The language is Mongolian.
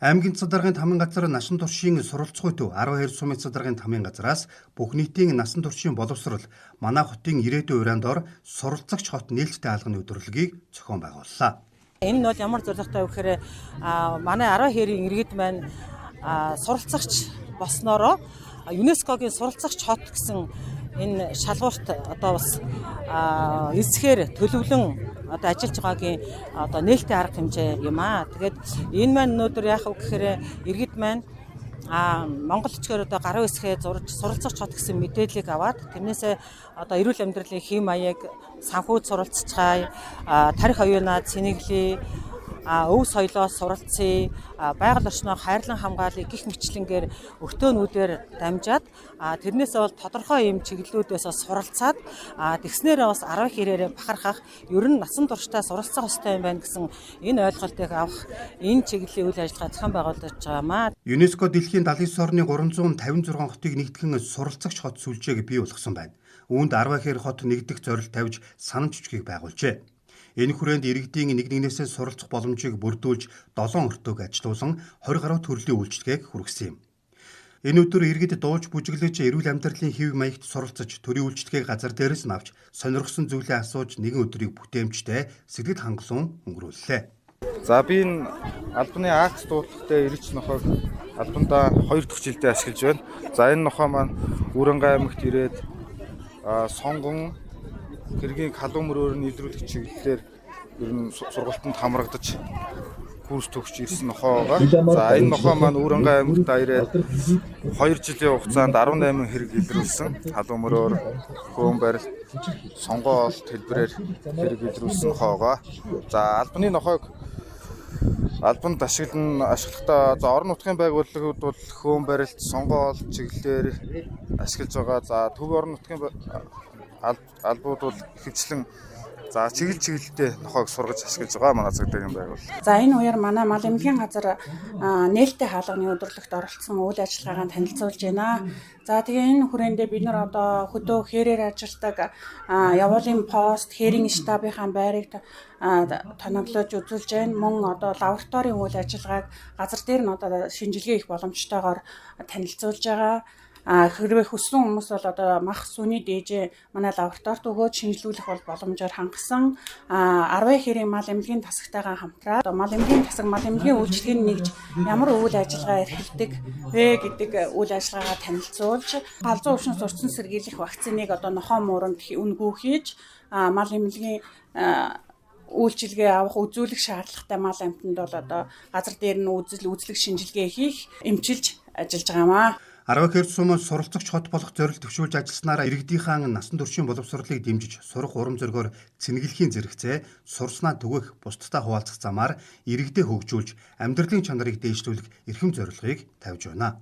Аймгийн засаг даргын тамын газар насан туршийн суралцах төв 12 сумын засаг даргын тамын газраас бүх нийтийн насан туршийн боловсрол манай хотын ирээдүйн уриан дор суралцагч хот нээлттэй хаалганы өдөрлөгийг зохион байгууллаа. Энэ нь бол ямар зорилготой вэ гэхээр манай 10 хэрийн иргэд маань суралцагч болсноороо ЮНЕСКО-гийн суралцагч хот гэсэн энэ шалгуурт одоо бас эсэхээр төлөвлөн одоо ажиллаж байгаагийн одоо нээлттэй арга хэмжээ юм аа. Тэгээд энэ маань өнөөдөр яах вэ гэхээр иргэд маань Монгол өчгөр одоо гарын үсгээ зурж суралцагч хот гэсэн мэдээллийг аваад тэрнээсээ одоо эрүүл амьдралын хэм маяг санхүүд суралцчихай, тарих оюунаа цэнэглэе, өв соёлоос суралцъя, байгаль орчноо хайрлан хамгаалъя гэх мэтлэнгээр өртөөнүүдээр дамжаад тэрнээсээ бол тодорхой юм чиглэлүүдээс бас суралцаад тэгснээрээ бас 10 хэрээрээ бахархах, ер нь насан туршдаа суралцах ёстой юм байна гэсэн энэ ойлголтыг авах энэ чиглэлийн үйл ажиллагаа зохион байгуулж байгаамаа. ЮНЕСКО дэлхийн 79 орны 356 хотыг нэгтгэн суралцагч хот сүлжээг бий болгосон байна. Үүнд 10 хэр хот нэгдэх зорилт тавьж санамж бичгийг байгуулжээ. Энэ хүрээнд иргэдийн нэг нэгнээсээ суралцах боломжийг бүрдүүлж 7 өртөөг ажилуулан 20 гаруй төрлийн үйлчилгээг хүргэсэн юм. Энэ өдөр иргэд дууж бүжиглэж эрүүл амьдралын хэв маягт суралцаж төрийн үйлчилгээг газар дээрээс нь авч сонирхсон зүйлээ асууж нэгэн өдрийг бүтээмжтэй сэтгэл хангалуун өнгөрүүллээ. За би энэ албаны акц дуудлагатай ирч нохойг албандаа 2 дахь жилдээ ашиглаж байна. За энэ нохой маань Үүрэнгай аймагт ирээд сонгон хэргийн халуун мөрөөр нь илрүүлэх чиглэлээр ер нь сургалтанд хамрагдаж курс төгсч ирсэн нохой байгаа. За энэ нохой маань Үүрэнгай аймагт ирээд 2 жилийн хугацаанд 18 хэрэг илрүүлсэн. Халуун мөрөөр, хөөн барилт, сонгоо олт хэлбэрээр хэрэг илрүүлсэн нохой байгаа. За албаны нохойг албанд ашиглахдаа за орон нутгийн байгууллагууд бол хөөн барилт, сонгоо олт чиглэлээр ашиглаж байгаа. За төв орон нутгийн албууд бол ихэвчлэн за чиглэлтэй нохойг сургаж ашиглаж байгаа манай цагдаагийн байгууллага. За энэ үеэр манай мал эмнэлгийн газар нээлттэй хаалганы өдөрлөгт оролцсон үйл ажиллагаагаа танилцуулж байна. За тэгээ энэ хүрээндээ бид нар одоо хөдөө хээрээр ажилладаг явуулын пост, хээрийн штабынхаа байрыг тоноглож үзүүлж байна. Мөн одоо лабораторийн үйл ажиллагааг газар дээр нь одоо шинжилгээ хийх боломжтойгоор танилцуулж байгаа. Хэрвээ хүссэн хүмүүс бол одоо мах сүний дээжээ манай лабораторид өгөөд шинжилүүлэх бол боломжоор хангасан. 10 хэрийн мал эмнэлгийн тасагтайгаа хамтраад мал эмнэлгийн тасаг, мал эмнэлгийн үйлчилгээний нэгж ямар үйл ажиллагаа эрхэлдэг вэ гэдэг үйл ажиллагаагаа танилцуулж, галзуу өвчнөөс урьдчилан сэргийлэх вакциныг одоо нохоо мууранд үнэгүй хийж, мал эмнэлгийн үйлчилгээ авах, үзүүлэх шаардлагатай мал амьтанд бол одоо газар дээр нь үзлэг шинжилгээ хийх, эмчилж ажиллаж байгаамаа. 10 хэр сум суралцагч хот болох зорилт төвшүүлж ажилласнаараа иргэдийнхаа насан туршийн боловсролыг дэмжиж, сурах урам зоригоор цэнэглэхийн зэрэгцээ сурснаа түгэх, бусдтай хуваалцах замаар иргэдээ хөгжүүлж, амьдралын чанарыг дээшлүүлэх эрхэм зорилгыг тавьж байна.